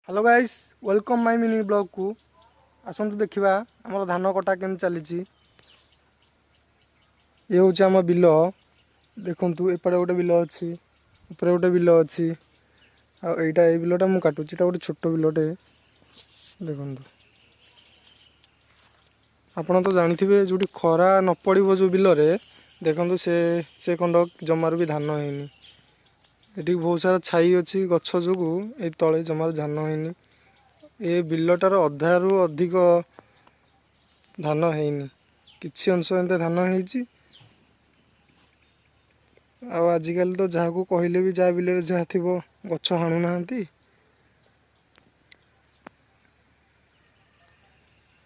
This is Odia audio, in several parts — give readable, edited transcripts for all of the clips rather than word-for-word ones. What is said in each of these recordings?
Hello guys, welcome my mini ବ୍ଲଗ୍କୁ। ଆସନ୍ତୁ ଦେଖିବା ଆମର ଧାନ କଟା କେମିତି ଚାଲିଛି। ଇଏ ହେଉଛି ଆମ ବିଲ। ଦେଖନ୍ତୁ, ଏପଟେ ଗୋଟେ ବିଲ ଅଛି, ଉପରେ ଗୋଟେ ବିଲ ଅଛି, ଆଉ ଏଇଟା ଏଇ ବିଲଟା ମୁଁ କାଟୁଛି। ଏଇଟା ଗୋଟେ ଛୋଟ ବିଲଟେ। ଦେଖନ୍ତୁ, ଆପଣ ତ ଜାଣିଥିବେ, ଯେଉଁଠି ଖରା ନ ପଡ଼ିବ ଯେଉଁ ବିଲରେ, ଦେଖନ୍ତୁ ସେ ଖଣ୍ଡ ଜମାରୁ ବି ଧାନ ହେଇନି। ଏଠି ବହୁତ ସାରା ଛାଇ ଅଛି ଗଛ ଯୋଗୁଁ, ଏଇ ତଳେ ଜମାରୁ ଧାନ ହେଇନି। ଏ ବିଲଟାର ଅଧାରୁ ଅଧିକ ଧାନ ହେଇନି, କିଛି ଅଂଶ ଏମିତି ଧାନ ହେଇଛି। ଆଉ ଆଜିକାଲି ତ ଯାହାକୁ କହିଲେ ବି ଯାହା ବିଲରେ ଯାହା ଥିବ ଗଛ ହାଣୁନାହାନ୍ତି,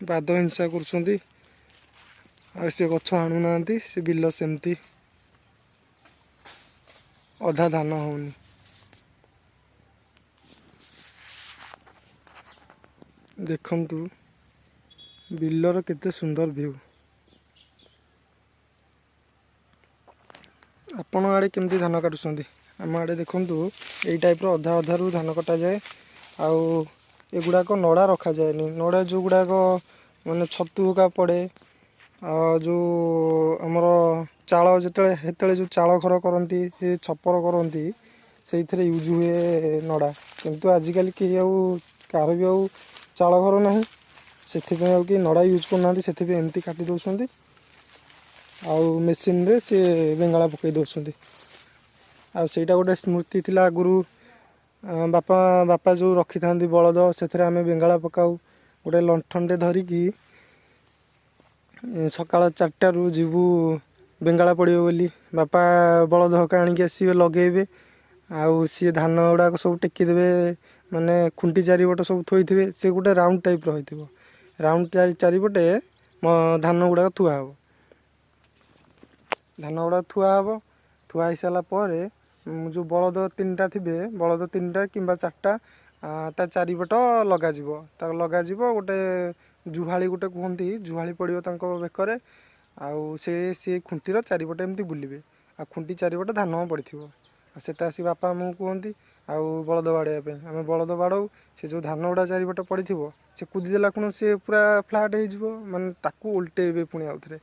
ବାଦ ହିଂସା କରୁଛନ୍ତି, ଆଉ ସେ ଗଛ ହାଣୁନାହାନ୍ତି। ସେ ବିଲ ସେମିତି ଅଧା ଧାନ ହେଉନି। ଦେଖନ୍ତୁ ବିଲର କେତେ ସୁନ୍ଦର ଭିଉ। ଆପଣ ଆଡ଼େ କେମିତି ଧାନ କାଟୁଛନ୍ତି? ଆମ ଆଡ଼େ ଦେଖନ୍ତୁ, ଏଇ ଟାଇପ୍ର ଅଧା ଅଧାରୁ ଧାନ କଟାଯାଏ। ଆଉ ଏଗୁଡ଼ାକ ନଡ଼ା ରଖାଯାଏନି। ନଡ଼ା ଯେଉଁଗୁଡ଼ାକ ମାନେ ଛତୁ ହକା ପଡ଼େ, ଆଉ ଯେଉଁ ଆମର ଚାଳ, ଯେତେବେଳେ ସେତେବେଳେ ଯେଉଁ ଚାଳ ଘର କରନ୍ତି, ସେ ଛପର କରନ୍ତି, ସେଇଥିରେ ୟୁଜ୍ ହୁଏ ନଡ଼ା। କିନ୍ତୁ ଆଜିକାଲି କେହି ଆଉ କାହାର ବି ଆଉ ଚାଳ ଘର ନାହିଁ, ସେଥିପାଇଁ ଆଉ କେହି ନଡ଼ା ୟୁଜ୍ କରୁନାହାନ୍ତି। ସେଥିପାଇଁ ଏମିତି କାଟି ଦେଉଛନ୍ତି ଆଉ ମେସିନ୍ରେ ସିଏ ବେଙ୍ଗଳା ପକାଇ ଦେଉଛନ୍ତି। ଆଉ ସେଇଟା ଗୋଟେ ସ୍ମୃତି ଥିଲା ଆଗରୁ। ବାପା ଯେଉଁ ରଖିଥାନ୍ତି ବଳଦ, ସେଥିରେ ଆମେ ବେଙ୍ଗଳା ପକାଉ। ଗୋଟେ ଲଣ୍ଠନଟେ ଧରିକି ସକାଳ 4ଟାରୁ ଯିବୁ ବେଙ୍ଗଳା ପଡ଼ିବ ବୋଲି। ବାପା ବଳଦ ହକା ଆଣିକି ଆସିବେ, ଲଗେଇବେ, ଆଉ ସିଏ ଧାନ ଗୁଡ଼ାକ ସବୁ ଟେକିଦେବେ। ମାନେ ଖୁଣ୍ଟି ଚାରିପଟ ସବୁ ଥୋଇଥିବେ, ସେ ଗୋଟେ ରାଉଣ୍ଡ ଟାଇପ୍ର ହେଇଥିବ। ରାଉଣ୍ଡ ଚାରିପଟେ ଧାନ ଗୁଡ଼ାକ ଥୁଆ ହେବ। ଧାନ ଗୁଡ଼ାକ ଥୁଆ ହେବ। ଥୁଆ ହେଇସାରିଲା ପରେ ଯେଉଁ ବଳଦ 3ଟା ଥିବେ, ବଳଦ 3ଟା କିମ୍ବା 4ଟା, ତା ଚାରିପଟ ଲଗାଯିବ। ତାକୁ ଲଗାଯିବ, ଗୋଟେ ଜୁହାଳି ଗୋଟେ କୁହନ୍ତି, ଜୁହାଳି ପଡ଼ିବ ତାଙ୍କ ବେକରେ, ଆଉ ସେ ଖୁଣ୍ଟିର ଚାରିପଟେ ଏମିତି ବୁଲିବେ, ଆଉ ଖୁଣ୍ଟି ଚାରିପଟେ ଧାନ ପଡ଼ିଥିବ। ଆଉ ସେଟା ଆସି ବାପା ଆମକୁ କୁହନ୍ତି ଆଉ ବଳଦ ବାଡ଼େଇବା ପାଇଁ। ଆମେ ବଳଦ ବାଡ଼ଉ। ସେ ଯେଉଁ ଧାନ ଗୁଡ଼ା ଚାରିପଟେ ପଡ଼ିଥିବ, ସେ କୁଦି ଦେଲା ଖୁଣୁ ସେ ପୁରା ଫ୍ଲାଟ୍ ହେଇଯିବ, ମାନେ ତାକୁ ଓଲଟେଇବେ ପୁଣି ଆଉଥରେ।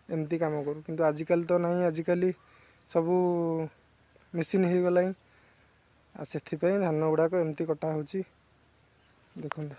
ଏମିତି କାମ କରୁ। କିନ୍ତୁ ଆଜିକାଲି ତ ନାହିଁ, ଆଜିକାଲି ସବୁ ମେସିନ୍ ହେଇଗଲାଣି, ଆଉ ସେଥିପାଇଁ ଧାନ ଗୁଡ଼ାକ ଏମିତି କଟା ହେଉଛି। ଦେଖନ୍ତୁ।